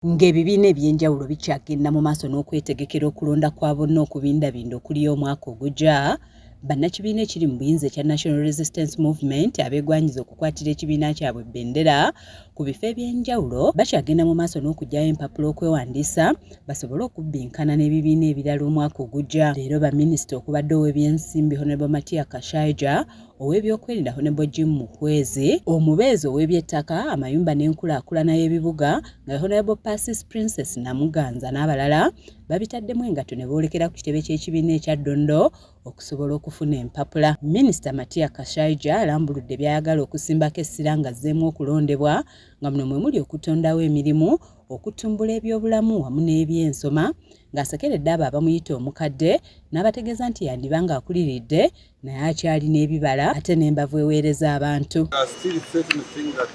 Ng'ebibiina eby'enjawulo bikyagenda mu maaso n'okwetegekera okulonda kwa bonna okubindabinda okuliyo omwaka ogujja, bannakibiina ekiri mu buyinza ekya National Resistance Movement abeegwanyiza okukwatira ekibiina kyabwe bendera ku bifo eby'enjawulo bakyagenda mu maaso n'okuggyayo empapula okwewandiisa basobole okubbinkana n'ebibiina ebirala omwaka ogujja. Leero baminisita okubadde ow'ebyensimbi Honorable Matia Kashaija, ow'ebyokwerinda Honorable Jim Muhwezi, omubeezi ow'ebyettaka, amayumba n'enkulaakulana y'ebibuga nga Honorable Persis Princess Namuganza n'abalala babitaddemu engatto ne boolekera ku kitebe ky'ekibiina ekya Ddondo okusobola okufuna empapula. Minisita Matia Kashaija alambuludde by'ayagala okusimbako essira ng'azzeemu okulondebwa nga muno mwe muli okutondawo emirimu, okutumbula ebyobulamu wamu n'ebyensoma, ng'asekeredde abo abamuyita omukadde n'abategeeza nti yandiba ng'akuliridde naye akyalina ebibala ate n'embavu eweereza abantu. There are still certain things that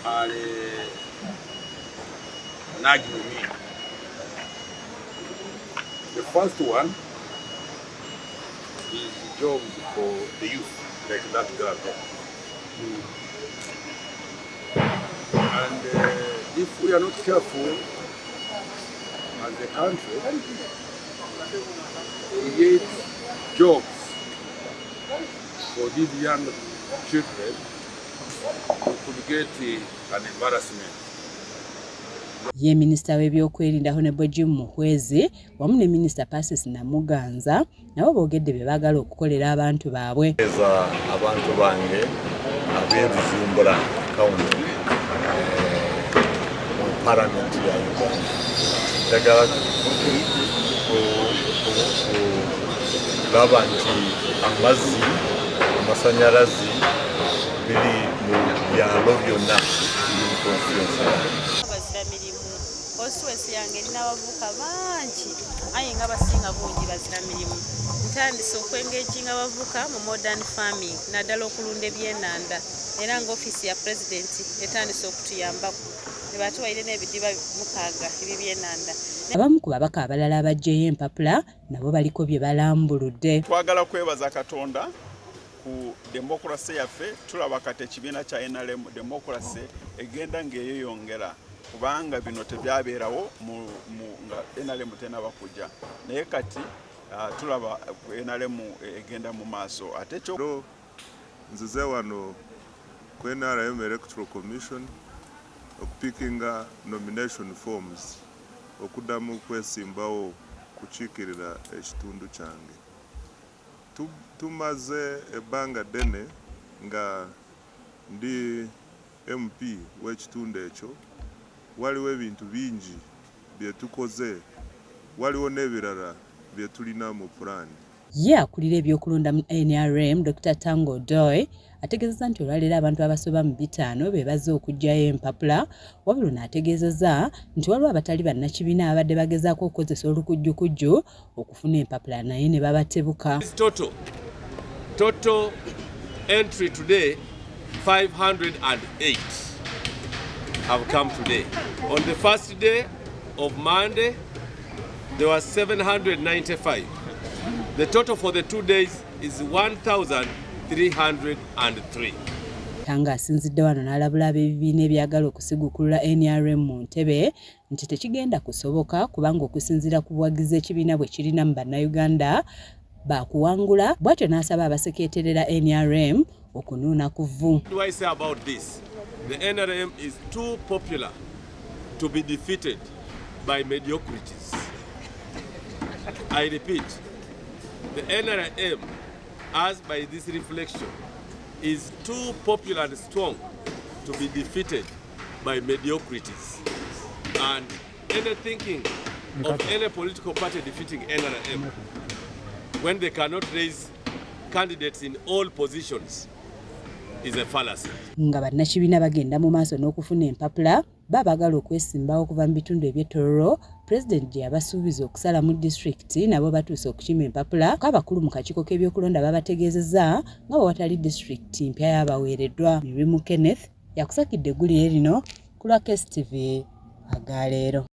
are nagging me. The first one is jobs for the youth, like that girl there. And if we are not careful as a country, create jobs for these young children, we could get an embarrassment. Ye minisita w'ebyokwerinda Honorable Jim Muhwezi wamu ne Minisita Persis Namuganza nabo boogedde bye baagala okukolera abantu baabwe. Eza abantu bange ab'e Rujumbura County mu Palamenti ya Uganda, njagala kulaba nti amazzi, amasanyalazi biri mu byalo byonna biri mu constituency yange. Bazira mirimu. Constituency yange erina abavubuka bangi, aye nga basinga bungi bazira mirimu. Ntandise okwengaginga abavubuka mu modern farming, naddala okulunda ebyenanda, era nga ofiisi ya Pulezidenti etandise okutuyambako ne batuwaire n'ebidiba 6 ebyebyenanda. Abamu ku babaka abalala abaggyeyo empapula nabo baliko bye balambuludde. Twagala kwebaza Katonda ku demokurasi yaffe. Tulaba kati ekibiina kya NRM, demokurasi egenda ng'eyeyongera, kubanga bino tebyabeerawo nga NRM tenaba kujja, naye kati tulaba NRM egenda mu maaso. Ate kyo Leero nzize wano ku NRM Electoral Commission okupikinga nomination forms okuddamu kwesimbawo kukiikirira ekitundu kyange. Tumaze ebbanga ddene nga ndi MP w'ekitundu ekyo. Waliwo ebintu bingi bye tukoze, waliwo n'ebirala bye tulina mu pulaani. Ye akulira ebyokulonda mu NRM, Dr Tango Doy, ategeezezza nti olwaleero abantu abasoba mu 50 be bazze okuggyayo empapula, wabula ono ategeezezza nti waliwo abatali bannakibiina ababadde bagezaako okukozesa olukujjukujju okufuna empapula naye ne babatebuka. Total entry today, 508 have come today. On the first day of Monday, there were 795. The total for the 2 days is 1,303. Tanga asinzidde wano n'alabula ab'ebibiina ebyagala okusigukulula NRM mu ntebe nti tekigenda kusoboka, kubanga okusinziira ku buwagizi ekibiina bwe kirina mu Bannayuganda, baakuwangula. Bw'atyo n'asaba abasekeeterera NRM okunuuna ku vvu. What do I say about this? The NRM is too popular to be defeated by mediocrities. I repeat, the NRM, as by this reflection, is too popular and strong to be defeated by mediocrities. And any thinking of any political party defeating NRM when they cannot raise candidates in all positions is a fallacy. Nga bannakibiina bagenda mu maaso n'okufuna empapula, baabagala okwesimbawo okuva mu bitundu eby'e Tororo Pulezidenti gye yabasuubiza okusala mu disitulikiti nabo batuuse okukima empapula, ko abakulu mu kakiiko k'ebyokulonda babategeezezza nga bwe watali disitulikiti mpya yabaweereddwa. Mirimu Kenneth yakusakidde eggulire lino ku lwa KSTV agaleero.